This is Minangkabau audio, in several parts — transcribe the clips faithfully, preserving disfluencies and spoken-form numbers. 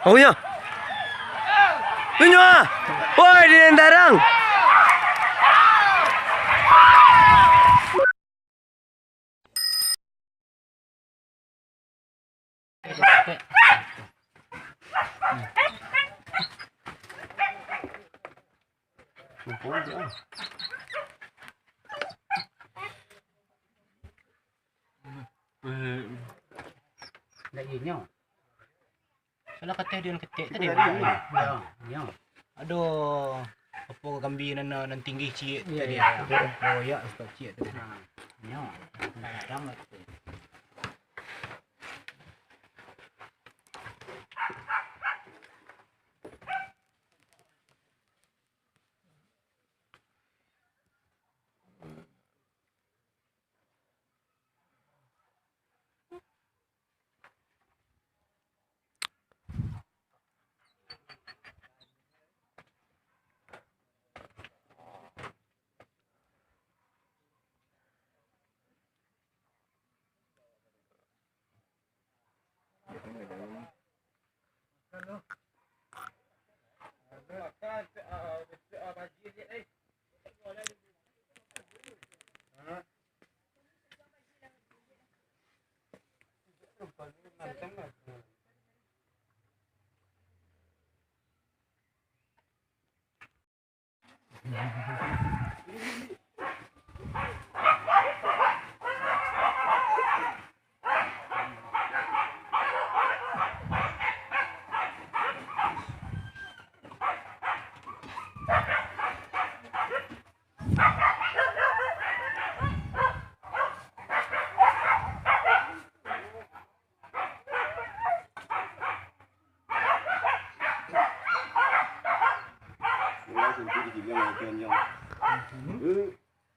Aunyo. Inyo ah. Woi, di Dentarang. Ndak inyo. Salah kato dian ketek tadi. Iyo, iyo. Aduh, apo kambing nan, nan tinggi ciek tadi. Iyo, iyo. Oh, iyo, suka ciek tadi. Ha, iyo. Kadang-kadang tu.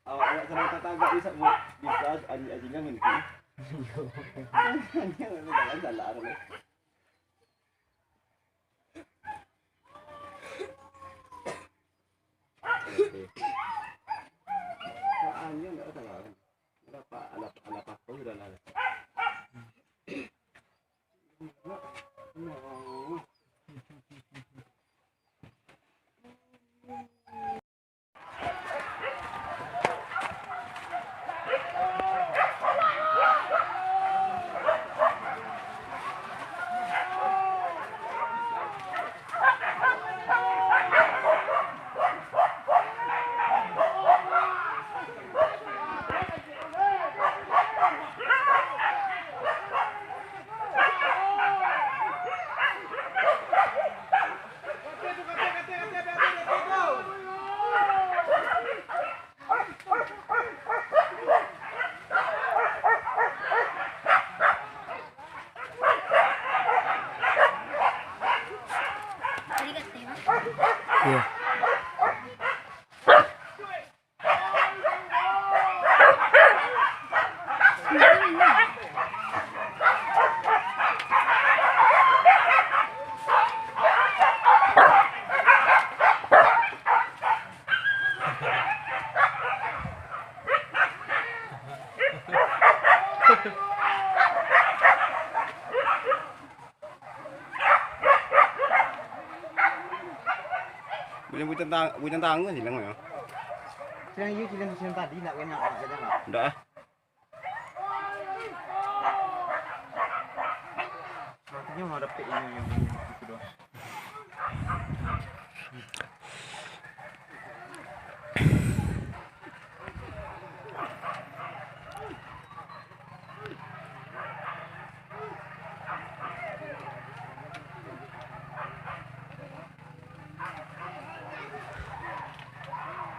Awak, awak salah tatagak ni, sak, bisa aji-, ajingan ni. Iyo. Jangan salah, salah, salah. Soalnya nggak salah. Ada apa, ada apa, ada apa, oh, udah lah. Iya. Bunyi, bunyi tang-, bunyi tangan silang, ya. Silang, iyo, silang, silang tadi, nak kena, nak kena, nak. Ndak, ah. Artinya mau dapet ini yang, yang itu doang.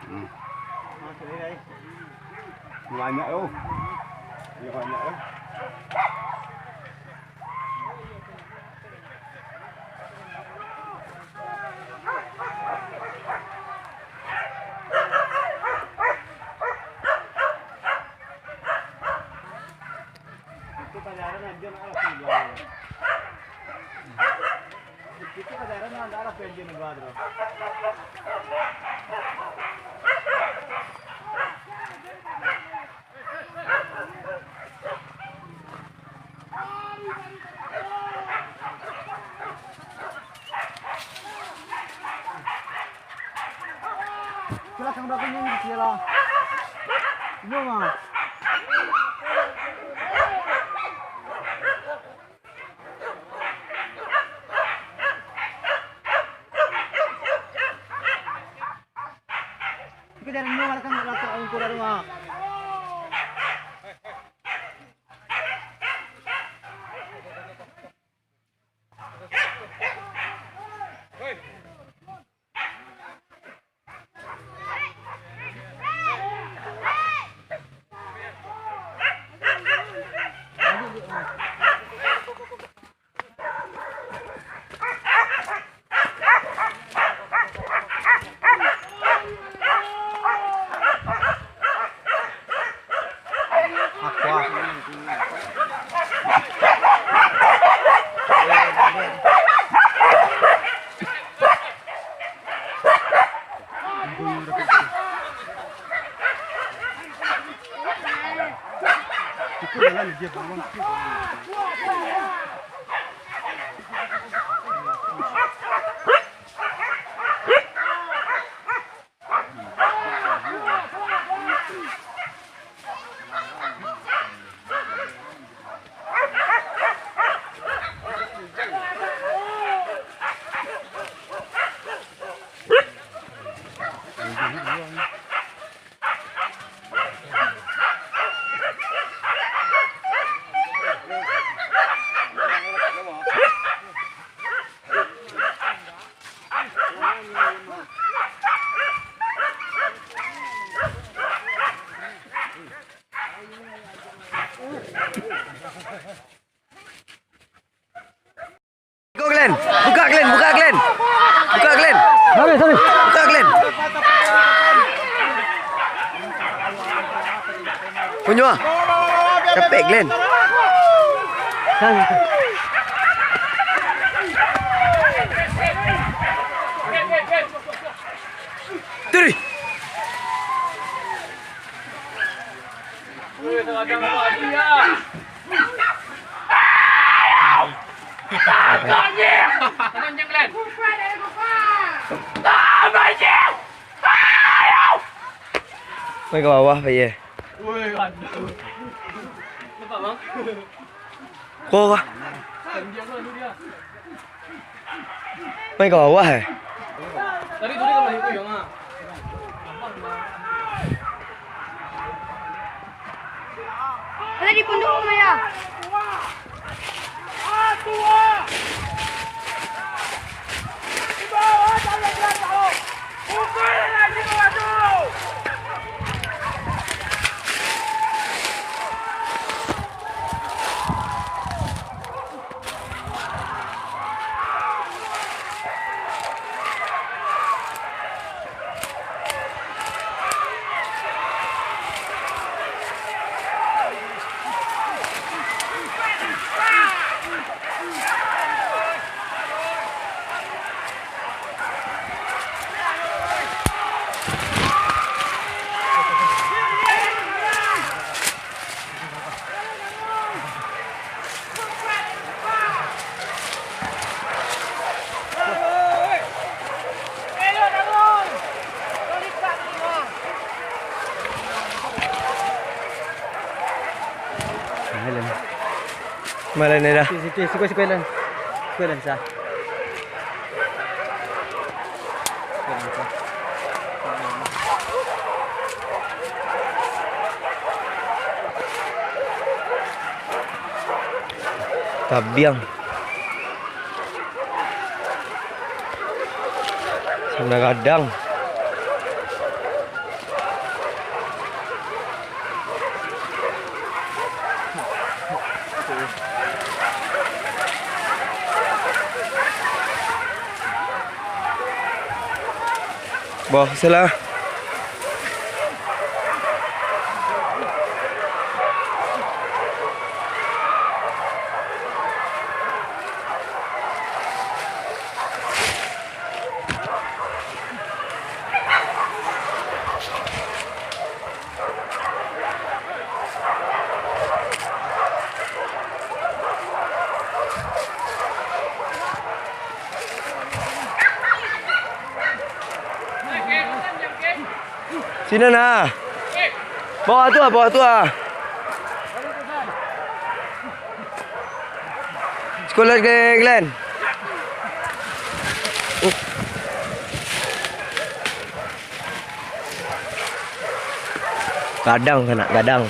Hmm. Banyak tu. Banyak, banyak tu. Itu pajaran aja nak lah pinjam. Itu pajaran nak lah pinjam dua tu. Silakan berapa nyanyi di sini lah. Inyo mah. Kita dari inyo malah kan nggak latak ungkur dari rumah. Go, Glenn. Buka, Glenn. Buka, Glenn. Buka, Glenn. Sorry, sorry. Buka, Glenn. Punyo ah. Capek, Glenn. Sorry. Tiri. Mai ka bawah, Pak, ye. Ko ka? Mai ka bawah, eh? Ada di pondok rumah ya. Malam ni dah. Siko, siko, siko, Lan. Siko, Lan, sa. Tabiang. Sana gadang. Bawah salah. Sini nah. Bawah tu ah, bawah tu ah. Sekolah Glenn, Glenn. Uh. Gadang sanak, gadang.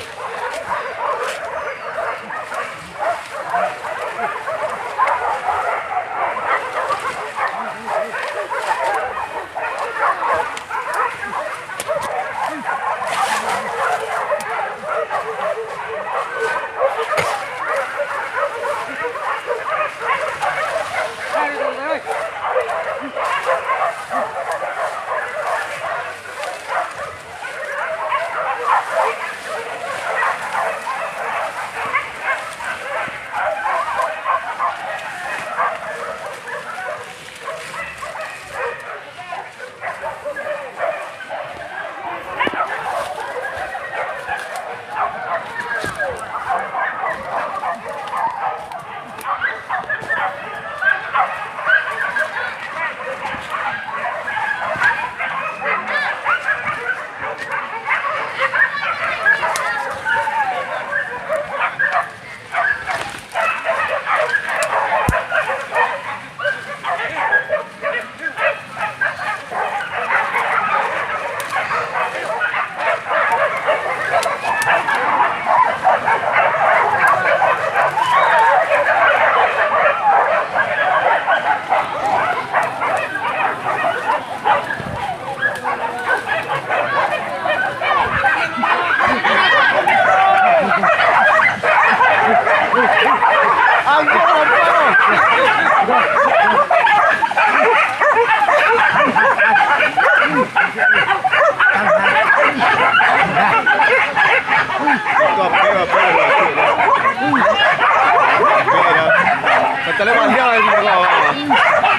Santai lah, panjang lah sini, bawah.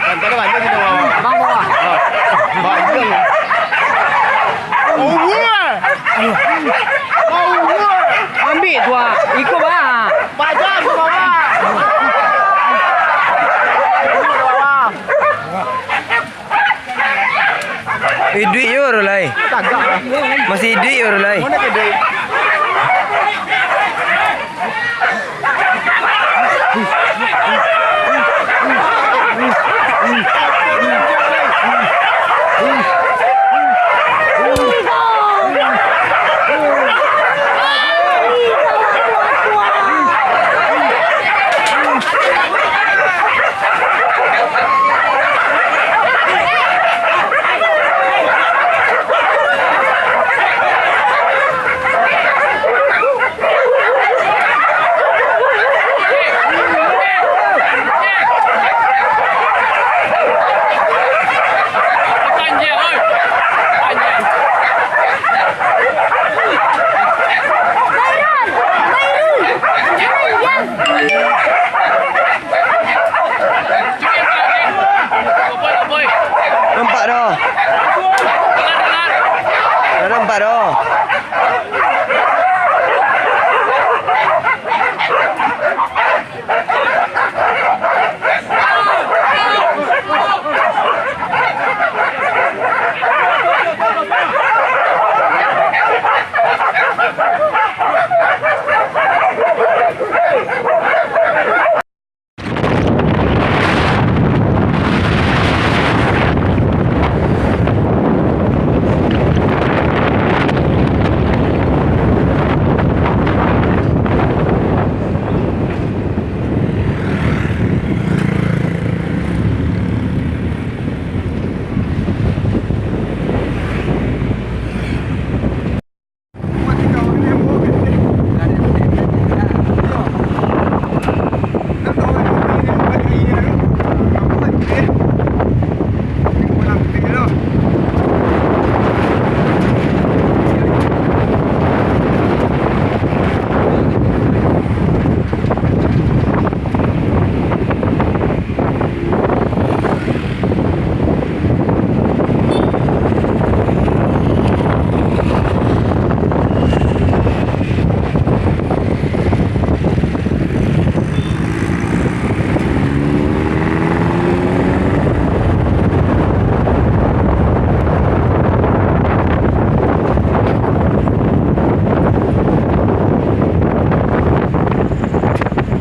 Santai lah, panjang sini, bawah. Abang bawah. Ah, panjang. Allah! Allah! Ambiak tu, ah. Iko, bang. Panjang tu, bawah. Iduik yo, orang lai. Tagak lah. Masih iduik yo, orang lai. Mana kedai? Nampak doh. Dah nampak doh.